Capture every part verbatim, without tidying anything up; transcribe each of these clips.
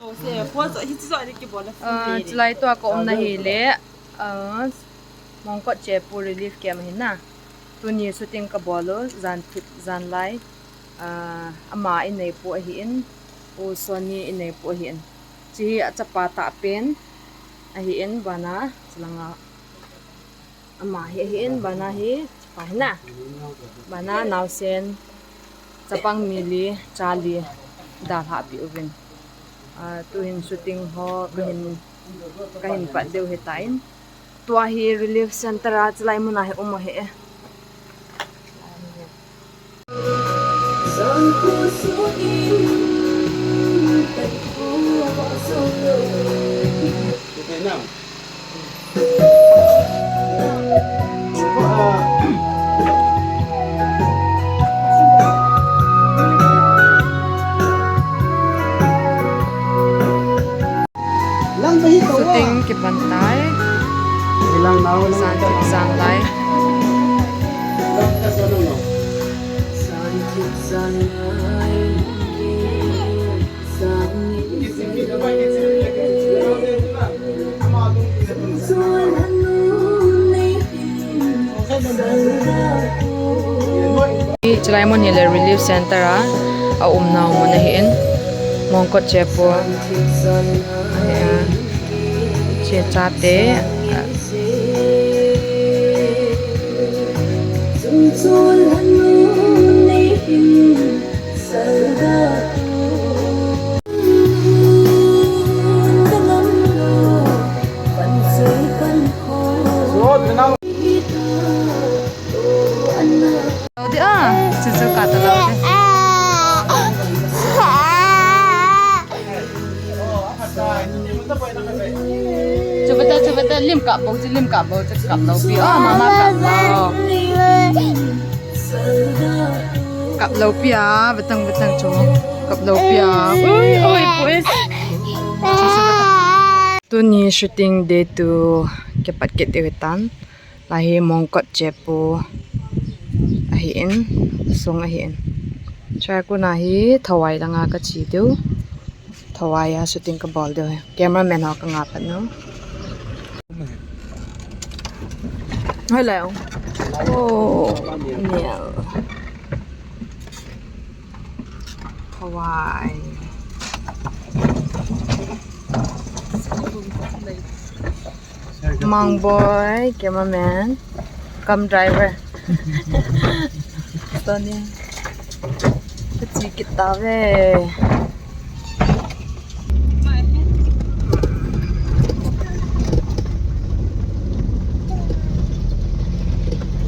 Ah, chulai tua ka umna hi le, ah, Mongkot Chepu relief camp hi na. Tuni shooting ka bol u, jan thip, jan lai. Ah, ama in neipu ahi in, U Sony in neipu ahi in. Chi hi a chapa tah pen ahi in, bana, chulanga. Ama hi, hi in, bana hi, chapa hi na. Bana, naosen, chapang mi li, cha li, dalha pi uvin. Ah, tuhin shooting ho, kahin, kahin pat deu hi ta in. Tua hi relief center a, chulai muna hi um ahi e. Shooting kipan tai. Zan, zan lai. Chulai mun hi le relief center a, a umna mun ahi in. Mongkot Chepu. Ahi a. Che chate. Lo de a, chu chu ka ta lo de. Chu bata, chu bata, lim kap bou, chu lim kap bou, chu kap lo pi. Oh, mama kap lo. Kap lo pi a, batang, batang chu. Kap lo pi a. Ui, ui, ui. Chu, chu bata. Tuni shooting day two kipat kit deu tan. Lai hi Mongkot Chepu ahi in, sung ahi in. Chua kona hi Thawai langa ka che diu. Thawai a shooting ka bol diu hi. Cameraman ho ka ngah pat nu. Hello. Oh, Neil. Thawai. Mangboi, cameraman, cum driver. Tony. Ka che kit tave.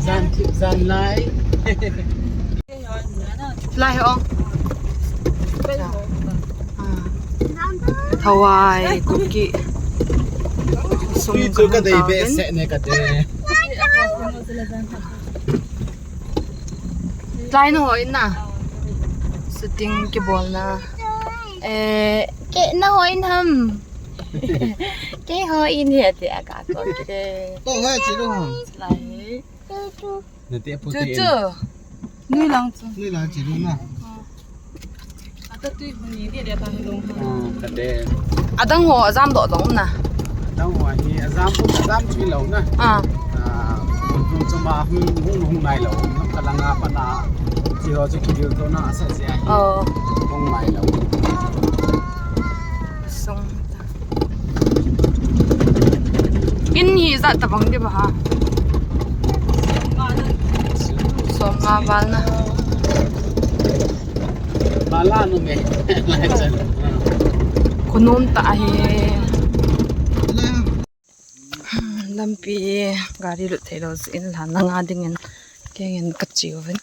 Jan thip jan lai. Lai ho. Ah. Thawai, Kuki. Sung chu ka dei be se ne ka te. Lai na hoi na. Shooting kibolna. Eh, ke na hoi nam. Ke hoi ni ate aga ko ke. Ko hoi chi lo. Lai. Nate pu chu te chu. Nui lang chu. Nui lang chi lu na. Ata tui huni ni dia ta long. Ah, ka de. Adang ho ajam doh dong na. Adang ho hi ajam pu ajam chi lo na. Ah. Ah, pu chu ma hung hung hung nai lo. Nam ka langa pa na. Chi ho chu ki bil to na asa chi a hi. Oh. Hung nai lo. Sung. In hi ijat tabang di ba ha? Som nga val na. Bala nu me. Lai chan. Khonung tah ahi. Lampi gari lut thei lou jeh in lhan na nga dingin kengin ka chiu vin.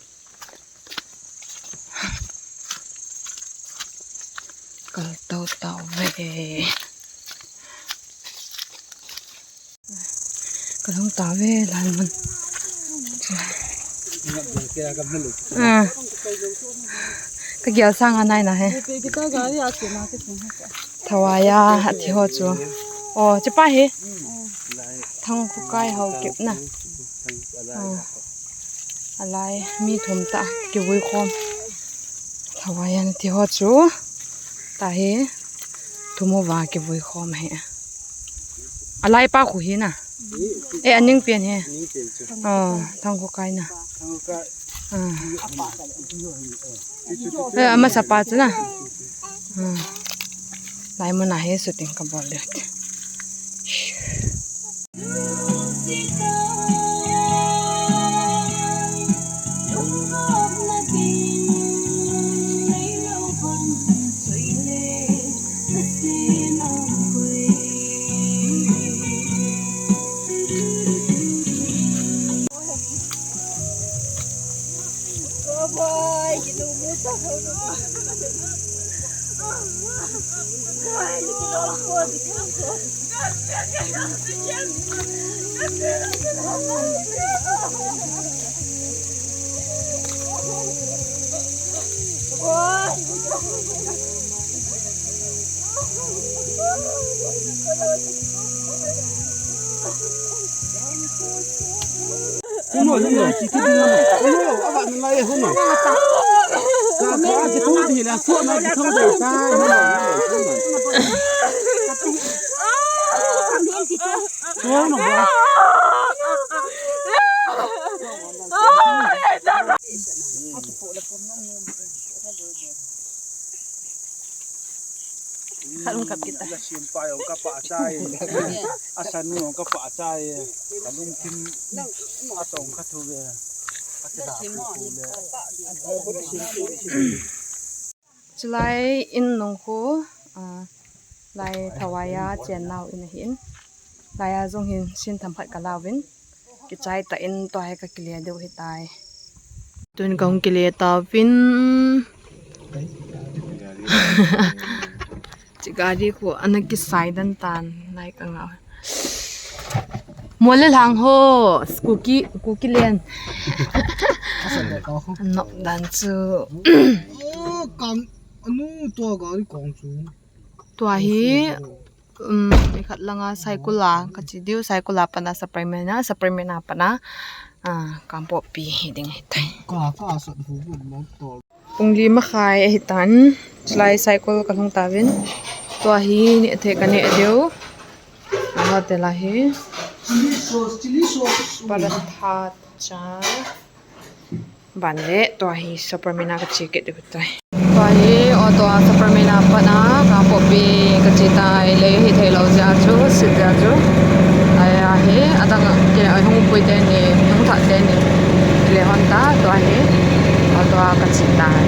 Kal to tau ve. Kal hung tau ve, lal mun. Ah. Ka gial sang a nai na he. Thawai a, a thi ho chu. Oh, chipa hi. Thang khu kai ho kip na. Ah. Alai, mi thum ta, kivui khom. Thawai a thi ho chu. Ta hi. Thum uva kivui khom hi. Alai pa khu hi na. E, aning pian hi. Ning pen chu. Oh, thang khu kai na. Thang khu kai. Ah. Eh, amasa pa chu na. Ah. Lai mun a hi shooting kabol le. Huno, huno, kiki ding huno. Huno, awa nalai huno. Ka, ka, kitho ding la, so na kitho ding ta, huno, huno, huno. Huno, ba. Khat um kap kita. La sim pa jong ka pah chai. Asan nu jong ka pah chai. Ka lungthim atong kha thu ve. Akida pu pu le. Chulai in nung khu, ah, lai thawai a chen nau in ahin. Lai a jong hin sin tham khat ka lauvin. Kichai ta in tua hi ka kile diu hitai. Tun ka hung kile tauvin. Chi gari khu ana kisai dan tan lai ka ngah. Mole lang ho, Kuki, Kuki len. Nok dan chu. Oh, kan, anu tua gari kong chu. Tua hi, um, khat langa Saikul a, ka chi diu, Saikul a pana Sapraimena, Sapraimena pana, ah, Kangpokpi hi ding ahitai. Ka, ka sat hu hu mo to. Pung li makhai ahitan, chulai Saikul ka lhung tauvin. Tua hi neh thei ka neh diu. A hotel a hi. Chilli sauce, chilli sauce. Paratha cha. Ban le, tua hi Sapraimena ka che kit diu tai. Tua hi, o tua Sapraimena pana Kangpokpi ka che tai, lei hi thei lou jeh a chu, sit jeh a chu. Ai a hi, adang kile hung pui teni, hung that teni. Kile hon ta, tua hi, o tua ka che tai.